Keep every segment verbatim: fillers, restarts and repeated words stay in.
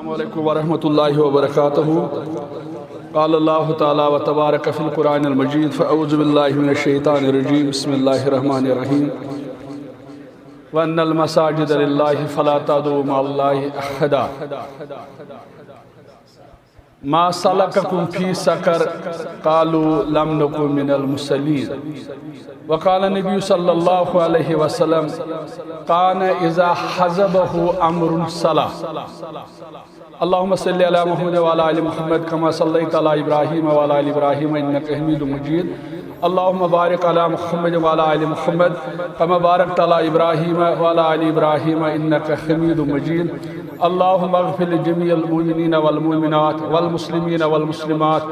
السلام عليكم ورحمة الله وبركاته. قال الله تعالى وتبارك في القرآن المجيد، فأعوذ بالله من الشيطان الرجيم، بسم الله الرحمن الرحيم. وأن المساجد لله فلا تدعوا مع الله أحدا. ما سلككم في سقر؟ قالوا لم نكن من المصلين. وقال النبي صلى الله عليه وسلم، كان إذا حزبه أمر صلى. اللهم صل على محمد وعلى آل محمد كما صليت على إبراهيم وعلى آل إبراهيم إنك حميد مجيد. اللهم بارك على محمد وعلى آل محمد كما باركت على إبراهيم وعلى آل إبراهيم إنك حميد مجيد. اللهم اغفر لجميع المؤمنين والمؤمنات والمسلمين والمسلمات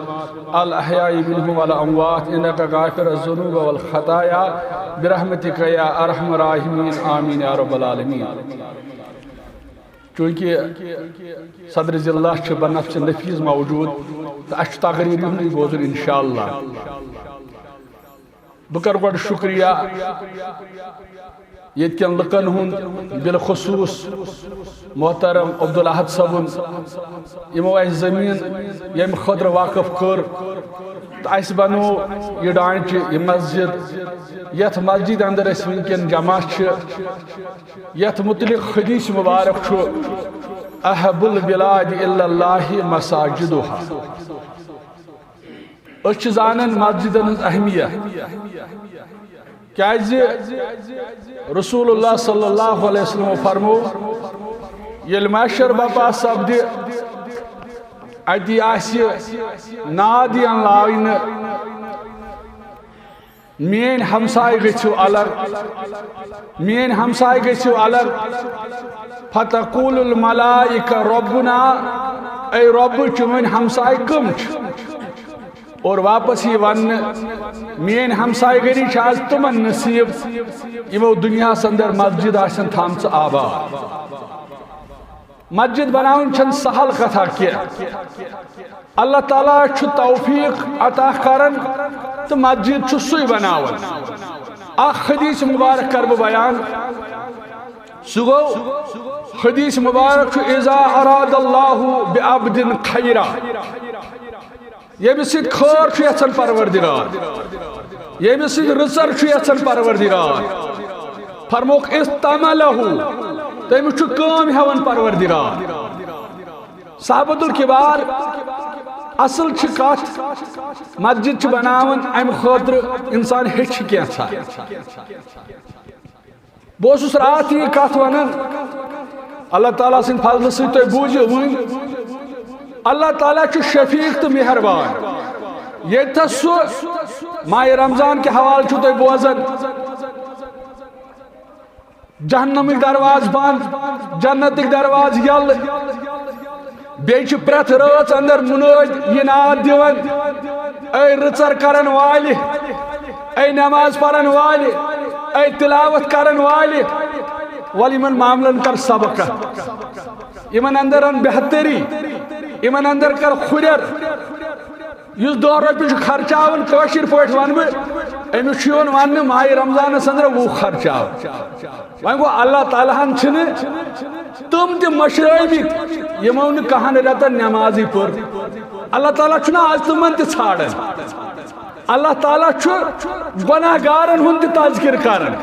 الأحياء منهم والأموات إنك غافر الذنوب والخطايا برحمتك يا أرحم الراحمين. آمين يا رب العالمين. چونکہ صدر ضلع چھِ بنفس نفیس موجود، تہٕ اَسہِ چھُ تقریر یِہُنٛدُے بوزُن انشاءاللہ۔ بہٕ کرٕ گۄڈٕ شُکریہ ییٚتہِ کٮ۪ن لُکن ہُنٛد، بالخصوص محترم عبدالاحد صٲبُن، یِمو اَسہِ زٔمیٖن ییٚمہِ خٲطرٕ وقف کٔر تہٕ اَسہِ بنوو یہِ ڈانچہِ، یہِ مسجد، یَتھ مسجد اندر أسۍ وٕنکٮ۪ن جمع چھِ، یَتھ متعلق حدیث مبارک چھُ، "احب البلاد الا اللہ مساجدها"۔ أسۍ چھِ زانان مسجدن ہٕنٛز اہمیت، کیازِ رسول اللہ صلی اللہ علیہ وسلم فرمو، ییٚلہِ محشر بپا سپدِ، اَتی آسہِ ناد یِن لاینہٕ، "میٲنۍ ہمساے گٔژھِو الگ، میٲنۍ ہمساے گٔژھِو الگ۔" فتقول الملائکہ ربنا، اے رب، چٲنۍ ہمساے کم چھِ؟ اور واپس یی وننہٕ، "میٲنۍ ہمساے گٔری چھِ آز تِمن نصیب، یِمو دُنیاہس اندر مسجد آسن تھامژٕ آباد۔" مسجد بناوٕنۍ چھنہٕ سہل کتھا کینٛہہ۔ اللہ تعالیٰ چھُ توفیق عطا کران تہٕ مسجد چھُ سُے بناوان۔ اکھ حدیث مبارک کرٕ بہٕ بیان۔ سُہ گوٚو حدیث مبارک چھُ، "اذا اراد اللہ بعبد خیرا"۔ ییٚمِس سۭتۍ خٲر چھُ یژھان پروردگار، ییٚمِس سۭتۍ رٕژر چھُ یژھان پروردگار، فرموکھ، "استعملہ"، تٔمِس چھُ کٲم ہٮ۪وان پروردگار۔ صحابت الکبار، اصل چھِ کتھ، مسجد چھِ بناوان امہِ خٲطرٕ انسان ہیٚچھِ کینٛژھا۔ بہٕ اوسُس راتھ یہِ کتھ ونان، اللہ تعالیٰ سٕنٛدِ فضلہٕ سۭتۍ تُہۍ بوٗزِو وٕنۍ، اللہ تعالیٰ چھُ شفیق تہٕ مہربان۔ ییٚتہِ تھس سُہ ماہِ رمضان کہِ حوالہٕ چھُو تُہۍ بوزان، جہنمٕکۍ دروازٕ بنٛد، جنتٕکۍ دروازٕ یلہٕ۔ بیٚیہِ چھِ پرٛٮ۪تھ رٲژ اندر مُنٲدۍ یہِ ناد دِوان، "اے رٕژر کرن والہِ، اے نماز پرن والہِ، اے تلاوت کرن والہِ، وَلہٕ یِمن معاملن کر سبقہ، یِمن اندر ان بہتری، یِمن اندر کر ہُرٮ۪ر۔" یُس دَہ رۄپیہِ چھُ خرچاوان، کٲشِر پٲٹھۍ وَنہٕ بہٕ، أمِس چھُ یِوان وَننہٕ ماہِ رمضانَس أنٛدرٕ وُہ خرچاو۔ وۄنۍ گوٚو، اللہ تعالیٰ ہَن چھِنہٕ تِم تہِ مٔشرٲومٕتۍ، یِمو نہٕ کَہَن رٮ۪تَن نٮ۪مازٕے پٔر۔ اللہ تعالیٰ چھُنہٕ آز تِمَن تہِ ژھانٛڈان۔ اللہ تعالیٰ چھُ گۄناہ گارَن ہُنٛد تہِ تذکر کران۔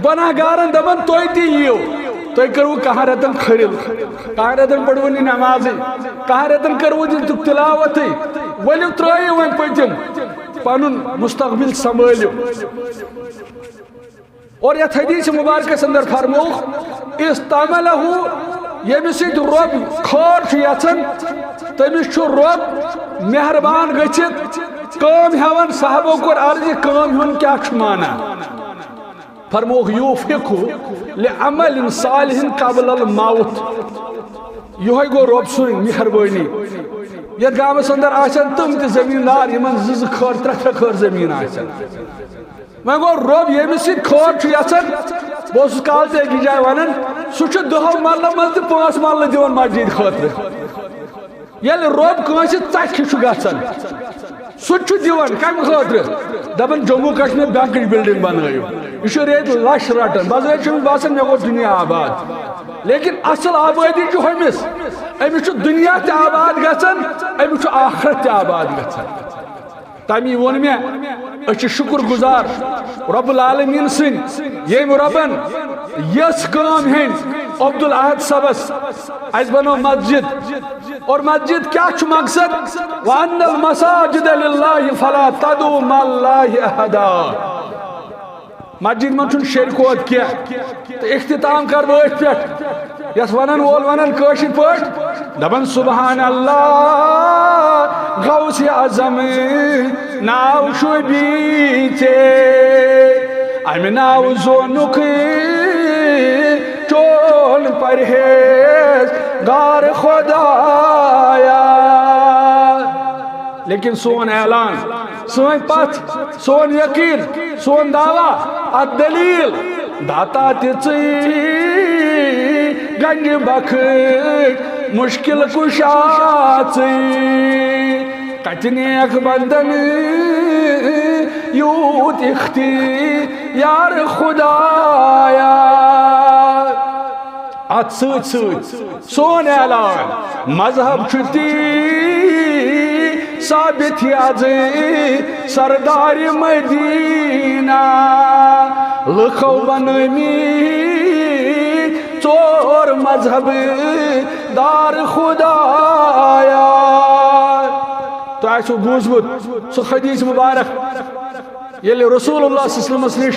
گۄناہ گارَن دَپان، "تُہۍ تہِ یِیِو، تُہۍ کٔرِو کَہَن رٮ۪تَن کھٔرِل، کَہَن رٮ۪تَن پٔرِو نہٕ نٮ۪مازٕے، کَہَن رٮ۪تَن کٔرِو نہٕ تِلاوتٕے، ؤلِو ترٛٲیِو وۄنۍ پٔتِم، پَنُن مستقبل سنبھٲلِو۔" اور یَتھ حدیث مبارکس اندر فرمووُکھ، "استعملہ"، ییٚمِس سۭتۍ رۄب خٲر چھُ یژھان، تٔمِس چھُ رۄب مہربان گٔژھِتھ کٲم ہٮ۪وان۔ صحابو کوٚر عرض، یہِ کٲم ہیوٚن کیٛاہ چھُ معنی؟ فرمووُکھ، "یوفقہ لعمل صالح قبل الموت"۔ یِہوٚے گوٚو رۄب سٕنٛز مہربٲنی۔ یَتھ گامَس اندر آسن تِم تہِ زٔمیٖندار، یِمن زٕ زٕ خٲر، ترٛےٚ ترٛےٚ خٲر زٔمیٖن آسن۔ وۄنۍ گوٚو، رۄب ییٚمِس سۭتۍ خٲر چھُ یژھان، بہٕ اوسُس کالہٕ تہِ أکِس جایہِ وَنان، سُہ چھُ دَہو مرلو منٛز تہِ پانٛژھ مرلہٕ دِوان مسجد خٲطرٕ۔ ییٚلہِ رۄب کٲنٛسہِ ژَکھِ چھُ گژھان، سُہ تہِ چھُ دِوان۔ کَمہِ خٲطرٕ؟ دَپان، جموں کشمیر بینکٕچ بلڈنگ بنٲیِو۔ یہِ چھُ رٮ۪تۍ لَچھ رَٹان، بظٲہِر چھُ أمِس باسان مےٚ گوٚو دُنیا آباد، لیکِن اَصٕل آبٲدی چھُ ہُمِس۔ أمِس چھُ دُنیا تہِ آباد گژھان، أمِس چھُ آخرت تہِ آباد گژھان۔ تَمی ووٚن مےٚ، أسۍ چھِ شُکُر گُزار رۄب العالمیٖن سٕنٛدۍ، ییٚمۍ رۄبَن یِژھ کٲم ہیٚنۍ عبدالاحد صٲبَس۔ اَسہِ بَنٲو مسجد، اور مسجد کیٛاہ چھُ مقصد؟ وَأَنَّ الْمَسَاجِدَ لِلَّهِ فَلَا تَدْعُوا مَعَ اللَّهِ أَحَدًا۔ مسجد منٛز چھُنہٕ شرکوت کینٛہہ۔ تہٕ اختتام کَرٕ بہٕ أتھۍ پٮ۪ٹھ، یَتھ وَنَن وول وَنَن کٲشِر پٲٹھۍ، دَپَن، سبحان اللہ، غوث اعظم ناو چھُ بیٚیہِ ژےٚ، اَمہِ ناوٕ زونُکھ چون پرہیزگار خدایا۔ لیکن سون اعلان، سٲنۍ پتھ، سون یقین، سون دعویٰ، اتھ دلیل، داتا تہِ ژٕے، گنج بخش، مشکل کشا ژٕے۔ کتہِ نیک بندن یوٗت اختیار خدایا۔ اتھ سۭتۍ سۭتۍ سون اعلان، مذہب چھُ تی ثابت یہِ از سردار مدینہ۔ لُکھو بنٲومٕتۍ ژور مذہب دار خدایا۔ تۄہہِ آسِوٕ بوٗزمُت سُہ حدیث مبارک، ییٚلہِ رسول اللہ صلی اللہ علیہ وسلمس نِش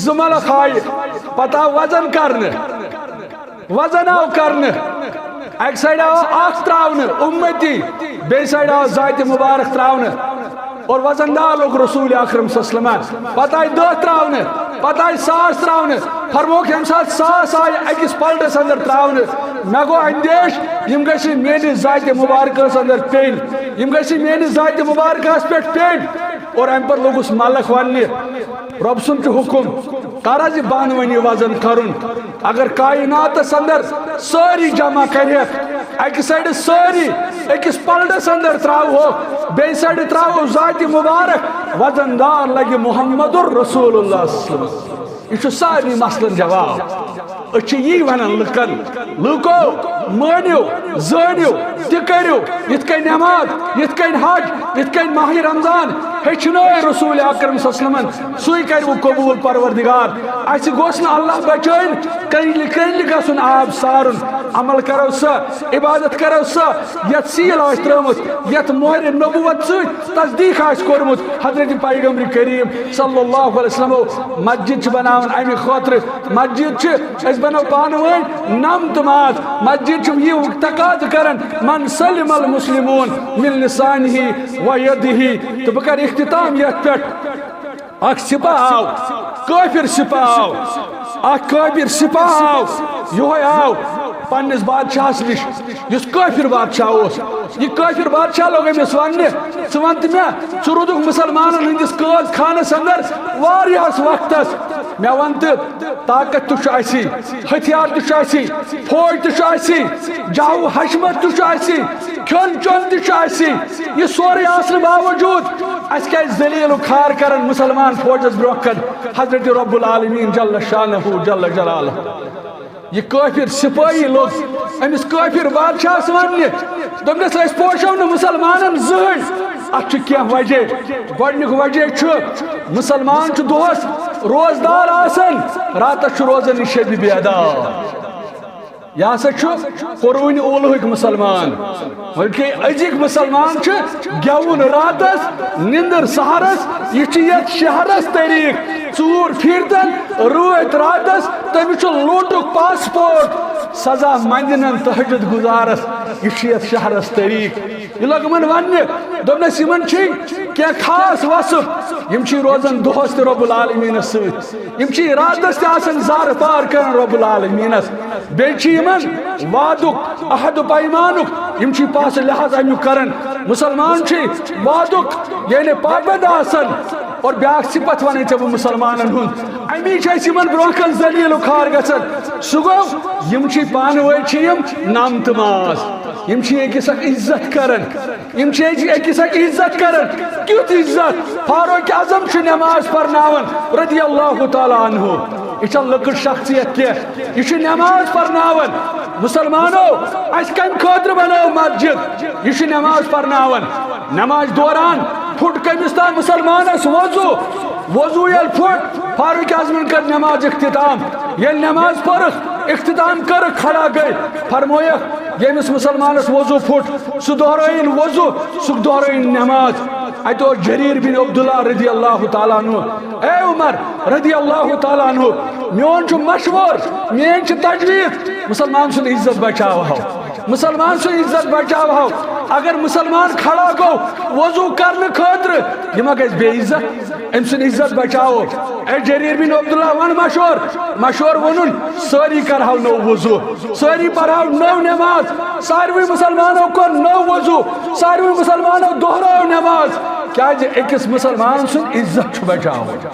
زٕ ملک آیہِ، پتہٕ آو وزن کرنہٕ۔ وزن آو کرنہٕ۔ اکہِ سایڈٕ آو اکھ تراونہٕ، امتی، بیٚیہِ سایڈٕ آو ذات مبارک تراونہٕ۔ اور وزن دار لوٚگ رسول اکرم صلی اللہ علیہ وسلم۔ پتہٕ آیہِ دہ تراونہٕ، پتہٕ آیہِ ساس تراونہٕ۔ فرمووُکھ، ییٚمہِ ساتہٕ ساس آیہِ أکِس پلٹس اندر تراونہٕ، مےٚ گوٚو اندیش، یِم گژھِ میٲنِس ذات مبارکس اندر پیٚنۍ، یِم گژھِ میٲنِس ذات مبارکس پٮ۪ٹھ پیٚنۍ۔ اور امہِ پتہٕ لوٚگُس ملک وننہِ، رۄب سُنٛد چھُ حُکُم، کر حظ یہِ بانہٕ وٲنی وزن کرُن؟ اگر کائناتس اندر سٲری جمع کرِہکھ، اکہِ سایڈٕ سٲری أکِس پلڈس اندر تراوہوکھ، بیٚیہِ سایڈٕ تراوو ذات مبارک، وزن دار لگہِ محمد رسول اللہ صلی اللہ علیہ وسلم۔ یہِ چھُ سارنٕے مسلن جواب۔ أسۍ چھِ یی ونان لُکن، لوٗکو، مٲنِو، زٲنِو، تہِ کٔرِو، یِتھ کٔنۍ نٮ۪ماز، یِتھ کٔنۍ حج، یِتھ کٔنۍ ماہِ رمضان ہیٚچھنٲے رسول اکرم صلی اللہ علیہ وسلمن، سُے کرِ وۄنۍ قبوٗل پروردگار۔ اَسہِ گوٚژھ نہٕ اللہ بچٲیِن کرٛنٛجلہِ کرٛنٛجلہِ گژھُن آب سارُن۔ عمل کرو سا، عبادت کرو سا، یَتھ سیٖل آسہِ ترٲومٕژ، یَتھ مۄہرِ نبوت سۭتۍ تصدیق آسہِ کوٚرمُت حضرت پیغمبر کریم صلی اللہ علیہ وسلمو۔ مسجد چھِ بناوان اَمہِ خٲطرٕ، مسجد چھِ أسۍ بناو پانہٕ ؤنۍ نم تہٕ ماز۔ مسجد چھِ یہِ تقاضہٕ کران، من سلم المسلمون من لسانہ و یدہ۔ تہٕ بہٕ کرٕ اختتام یتھ پٮ۪ٹھ۔ اکھ سپاہ آو، کٲفر سپاہ آو، اکھ کٲفر سپاہ آو، یہوے آو پننِس بادشاہس نِش، یُس کٲفر بادشاہ اوس۔ یہِ کٲفر بادشاہ لوٚگ أمِس وننہِ، ژٕ ون تہٕ مےٚ، ژٕ روٗدُکھ مسلمانن ہٕنٛدِس قٲد خانس اندر واریاہس وقتس، مےٚ ون تہٕ، طاقت تہِ چھُ اَسی، ہتھیار تہِ چھُ اَسی، فوج تہِ چھُ اَسی، جاہ و حشمت تہِ چھُ اَسی، کھیوٚن چیوٚن تہِ چھُ اَسی۔ یہِ سورُے آسنہٕ باوجوٗد اَسہِ کیٛازِ ذلیل و خوار کران مسلمان فوجس برونٛہہ کن حضرت رب العالمین جل شانہ جل جلالہ؟ یہِ کٲفر سپٲہی لوٚگ أمِس کٲفر بادشاہس وننہِ، دوٚپنس، أسۍ پوشو نہٕ مسلمانن زٕہٕنۍ۔ اتھ چھُ کینٛہہ وجہ۔ گۄڈنیُک وجہ چھُ، مسلمان چھُ دۄہس روزدار آسان، راتس چھُ روزان یہِ شبِ بیدار۔ یہِ ہسا چھُ قرون اولہٕکۍ مسلمان، بلکہ أزِکۍ مسلمان چھِ گٮ۪وُن راتس، نِندٕر سحرس۔ یہِ چھُ یتھ شہرس طریق، ژوٗر پھیٖرتن رٲتۍ راتس، تٔمِس چھُ لوٗٹُک پاسپورٹ۔ سزا منٛدنن تہجد گزارس، یہِ چھُ یتھ شہرس طریق۔ یہِ لوٚگ یِمن وننہِ، دوٚپنس، یِمن چھِ کینٛہہ خاص وصف، یِم چھِ روزان دۄہس تہِ رب العالمینس سۭتۍ، یِم چھِ راتس تہِ آسان زارٕ پار کران رب العالمینس۔ بیٚیہِ چھِ یِمن وعدُک، عہد و پیمانُک، یِم چھِ پاسہٕ لحاظ امیُک کران۔ مسلمان چھِ وعدُک یعنی پابند آسان۔ اور بیاکھ صفت ونہٕ ژےٚ بہٕ مسلمانن ہُنٛد، امی چھِ أسۍ یِمن برونٛہہ کن ذلیل و خوار گژھان۔ سُہ گوٚو، یِم چھِ پانہٕ ؤنۍ چھِ یِم نم تہٕ ماز، یِم چھِ أکِس اکھ عزت کران۔ یِم چھِ أکِس أکِس عزت کران۔ کیُتھ عزت؟ فاروق اعظم چھُ نماز پرناوان رضی اللہ تعالیٰ عنہ۔ یہِ چھا لۄکٕٹ شخصیت کینٛہہ؟ یہِ چھُ نماز پرناوان۔ مسلمانو، اَسہِ کَمہِ خٲطرٕ بنٲو مسجد؟ یہِ چھُ نماز پرناوان۔ نماز دوران پھُٹ کٔمِس تام مسلمانس وضو۔ وضو ییٚلہِ پھُٹ، فاروق اعظمن کٔر نماز اختتام۔ ییٚلہِ نماز پٔرٕکھ، اختتام کٔرٕکھ، کھڑا گٔے، فرمٲیکھ، ییٚمِس مسلمانس وضو پھُٹ، سُہ دۄہرٲیِن وضو، سُہ دۄہرٲیِن نماز۔ اَتہِ اوس جریر بن عبداللہ رضی اللہ تعالیٰ عنہ، اے عمر رضی اللہ تعالیٰ عنہ، میون چھُ مشورٕ، میٲنۍ چھِ تجویٖز، مسلمان سُنٛد عزت بچاوہو، مسلمان سُنٛد عزت بچاوہو۔ اگر مسلمان کھڑا گوٚو وضو کرنہٕ خٲطرٕ، یہِ ما گژھِ بے عزت؟ أمۍ سُنٛد عزت بچاوو۔ اے جریر بن عبداللہ، وَن مشورٕ، مشورٕ ووٚنُن، سٲری کرہو نوٚو وضو، سٲری پرہو نٔو نماز، ساروٕے مسلمانو کوٚر نوٚو وضو، ساروٕے مسلمانو دۄہرٲو نماز۔ کیازِ؟ أکِس مسلمان سُنٛد عزت چھُ بچاوُن۔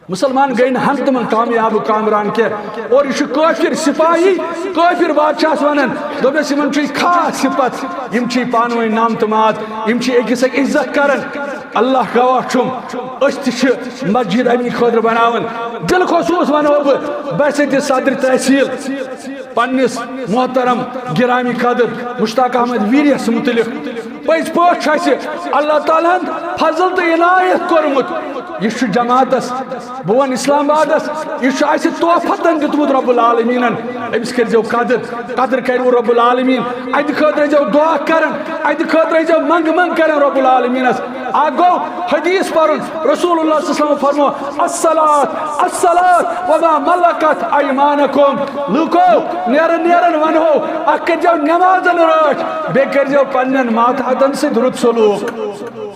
مسلمان گٔے نہٕ ہن تِمن کامیاب و کامران کینٛہہ۔ اور یہِ چھُ کٲفِر سپاہی، کٲفِر بادشاہس ونان، دوٚپنس، یِمن چھُ یہِ خاص صفت، یِم چھِ پانہٕ ؤنۍ نام تہٕ مات، یِم چھِ أکِس أکۍ عزت کران۔ اللہ گواہ چھُم، أسۍ تہِ چھِ مسجد امی خٲطرٕ بناوان۔ بالخصوص ونہو بہٕ بحیثیت صدر تحصیل پننِس محترم گرامی قدر مشتاق احمد ویریس متعلق۔ پٔزۍ پٲٹھۍ چھُ اَسہِ اللہ تعالیٰ ہن فضل تہٕ عنایت کوٚرمُت۔ یہِ چھُ جماعتس، بہٕ وَنہٕ اسلام آبادس، یہِ چھُ اَسہِ تحفتن دیُتمُت رب العالمینن۔ أمِس کٔرۍزیو قدر، قدر کَرِوٕ رب العالمین۔ اَتہِ خٲطرٕ ٲسۍزیو دعا کران، اَتہِ خٲطرٕ ٲسۍزیو منٛگہٕ منٛگہٕ کران رب العالمینس۔ اکھ گوٚو حدیث پرُن، رسول اللہ صلی اللہ علیہ وسلم فرمو، الصلاۃ، الصلاۃ وما ملکت ایمانکم۔ لوٗکو، نیران نیران ونہو، اکھ کٔرۍزیو نمازن رٲچھ، بیٚیہِ کٔرۍزیو پننٮ۪ن ماتحتن سۭتۍ رُت سلوک۔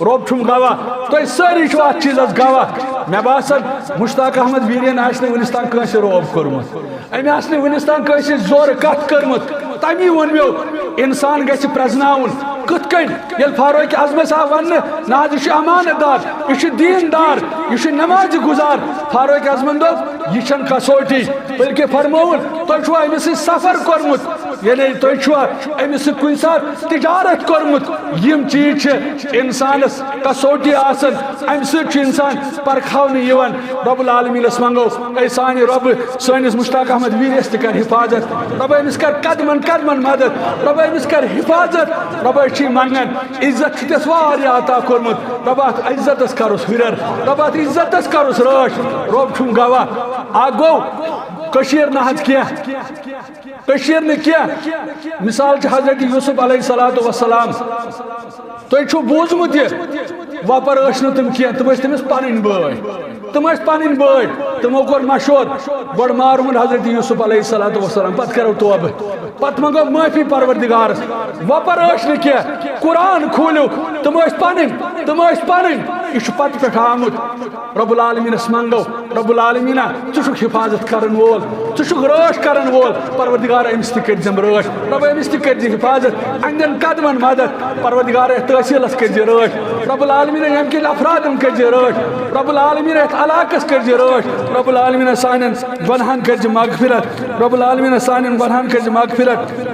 رۄب چھُم گواہ، تُہۍ سٲری چھِو اتھ چیٖزس گواہ۔ مےٚ باسان، مشتاق احمد ویرین آسہِ نہٕ وُنِس تام کٲنٛسہِ رعب کوٚرمُت۔ أمۍ آسہِ نہٕ وُنِس تام کٲنٛسہِ زورٕ کتھ کٔرمٕژ۔ تمی ووٚن مےٚ، انسان گژھِ پرزناوُن۔ کِتھ کٔنۍ؟ ییٚلہِ فاروق اعظمس آو وننہٕ، نہ حظ، یہِ چھُ امانت دار، یہِ چھُ دیٖن دار، یہِ چھُ نمازِ گُزار۔ فاروق اعظمن دوٚپ، یہِ چھَنہٕ کسوٹی، بلکہِ فرمووُن، تۄہہِ چھُوا أمِس سۭتۍ سفر کوٚرمُت؟ یعنی تُہۍ چھُوا أمِس سۭتۍ کُنہِ ساتہٕ تجارت کوٚرمُت؟ یِم چیٖز چھِ انسانس کسوٹی آسان، امہِ سۭتۍ چھُ انسان پرکھاونہٕ یِوان۔ رب العالمینس منٛگو، اے سانہِ رۄبہٕ، سٲنِس مشتاق احمد ویریس تہِ کر حفاظت، رۄبہ أمِس کر قدمن قدمن مدد، رۄبہ أمِس کر حفاظت۔ رۄبہ أسۍ چھِ منٛگان، عزت چھُ تس واریاہ عطا کوٚرمُت، رۄبہ اتھ عزتس کرُس ہُرٮ۪ر، رۄبہ اتھ عزتس کرُس رٲچھ۔ رۄب چھُم گواہ۔ اکھ گوٚو کٔشیٖر نہ حظ کینٛہہ، کٔشیٖر نہٕ کینٛہہ۔ مثال چھِ حضرت یوسف علیہ الصلوۃ والسلام۔ تۄہہِ چھُو بوٗزمُت یہِ؟ وۄپر ٲسۍ نہٕ تِم کینٛہہ، تِم ٲسۍ تٔمِس پنٕنۍ بٲے۔ تِم ٲسۍ پنٕنۍ بٲے۔ تِمو کوٚر مشورٕ، گۄڈٕ مارہون حضرت یوسف علیہ الصلوۃ والسلام، پتہٕ کرو توبہٕ، پتہٕ منٛگو معٲفی پروردگارس۔ وۄپر ٲسۍ نہٕ کینٛہہ، قرآن کھوٗلِو، تِم ٲسۍ پنٕنۍ، تِم ٲسۍ پنٕنۍ۔ یہِ چھُ پتہٕ پٮ۪ٹھ آمُت۔ رب العالمینس منٛگو، رب العالمینا، ژٕ چھُکھ حفاظت کرن وول، ژٕ چھُکھ رٲچھ کرن وول۔ پروردگار، أمِس تہِ کٔرۍ زٮ۪م رٲچھ۔ رب، أمِس تہِ کٔرۍ زِ حفاظت، أہنٛدٮ۪ن قدمن مدد۔ پروردگار، یتھ تحصیلس کٔرۍ زِ رٲچھ۔ رب العالمینا، ییٚمہِ کِنۍ افرادن کٔرۍ زِ رٲچھ۔ رب العالمینا، یتھ علاقس کٔرۍ زِ رٲچھ۔ رب العالمینا، سانٮ۪ن گۄنہن کٔرۍ زِ مغفرت۔ رب العالمینا، سانٮ۪ن گۄنہن کٔرۍ زِ مغفرت۔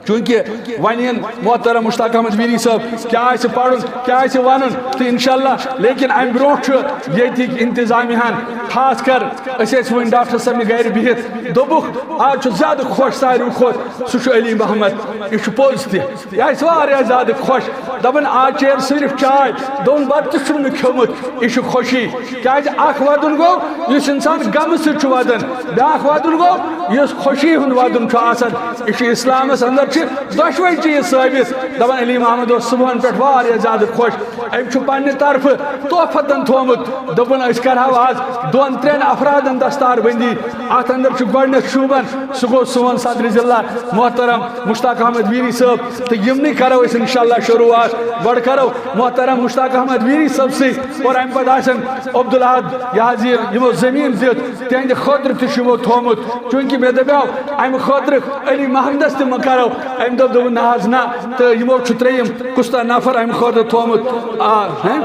چونکہ وۄنۍ یِن محترم مشتاق احمد ویری صٲب، کیٛاہ آسہِ پرُن، کیٛاہ آسہِ ونُن، تہٕ انشاءاللہ، لیکن امہِ برونٛٹھ چھُ ییٚتِکۍ انتظامیہ ہن، خاص کر أسۍ ٲسۍ وۄنۍ ڈاکٹر صٲبنہِ گرِ بِہِتھ، دوٚپُکھ، آز چھُ زیادٕ خۄش ساروٕے کھۄتہٕ، سُہ چھُ علی محمد۔ یہِ چھُ پوٚز تہِ، یہِ آسہِ واریاہ زیادٕ خۄش۔ دپان، آز چیٚیَن صرف چاے، دوٚپُن، بتہٕ تہِ چھُم نہٕ کھیوٚمُت۔ یہِ چھُ خوشی، کیازِ اکھ ودُن گوٚو یُس انسان غمہٕ سۭتۍ چھُ ودان، بیاکھ ودُن گوٚو یُس خوشی ہُنٛد ودُن چھُ آسان۔ یہِ چھُ اسلامس اندر چھِ دۄشوے چیٖز ثٲبت۔ دپان علی محمد اوس صبحن پٮ۪ٹھ واریاہ زیادٕ خۄش۔ أمۍ چھُ پننہِ طرفہٕ تحفتن تھوٚومُت، دوٚپُن، أسۍ کرہاو آز دۄن ترٛٮ۪ن افرادن دستار بندی۔ اتھ اندر چھُ گۄڈٕنیتھ شوٗبان، سُہ گوٚو سون صدر ضلع محترم مشتاق احمد ویری صٲب، تہٕ یِمنٕے کرو أسۍ انشاءاللہ شروعات۔ گۄڈٕ کرو محترم مشتاق احمد ویری صٲبسٕے، اور امہِ پتہٕ آسن عبدالاحد، یہِ حظ یہِ یِمو زٔمیٖن دیُت، تِہنٛدِ خٲطرٕ تہِ چھُ یِمو تھوٚومُت۔ چوٗنٛکہِ مےٚ دَپیٛاو، امہِ خٲطرٕ علی محمدس تہِ مہ کرو۔ أمۍ دوٚپ، دوٚپُن، نہ حظ نہ، تہٕ یِمو چھُ ترٛیٚیِم کُس تام نفر امہِ خٲطرٕ تھوٚومُت۔ آ، ہیں؟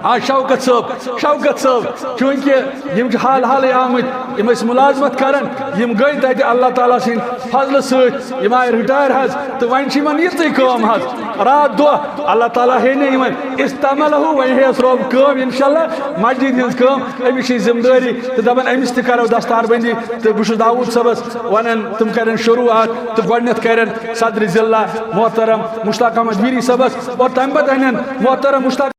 آ، شوکت صٲب، شوکت صٲب، چوٗنٛکہِ یِم چھِ حال حالٕے آمٕتۍ، یِم ٲسۍ مُلازمت کران، یِم گٔے تَتہِ اللہ تعالیٰ سٕنٛدِ فضلہٕ سۭتۍ، یِم آیہِ رِٹایَر حظ، تہٕ وۄنۍ چھِ یِمن یِژٕے کٲم حظ، راتھ دۄہ اللہ تعالیٰ ہے نہٕ یِمن استعمال ہُہ، وۄنۍ ہیٚیَس رۄب کٲم، انشاءاللہ مسجد ہٕنٛز کٲم، أمِس چھِ ذمہٕ دٲری، تہٕ دَپان أمِس تہِ کرو دستار بندی، تہٕ بہٕ چھُس داوود صٲبس وَنان، تِم کرن شروٗعات، تہٕ گۄڈٕنٮ۪تھ کرن صدر ضلع محترم مشتاق احمد ویری صٲبس، اور تَمہِ پتہٕ اَنن محترم مشتاق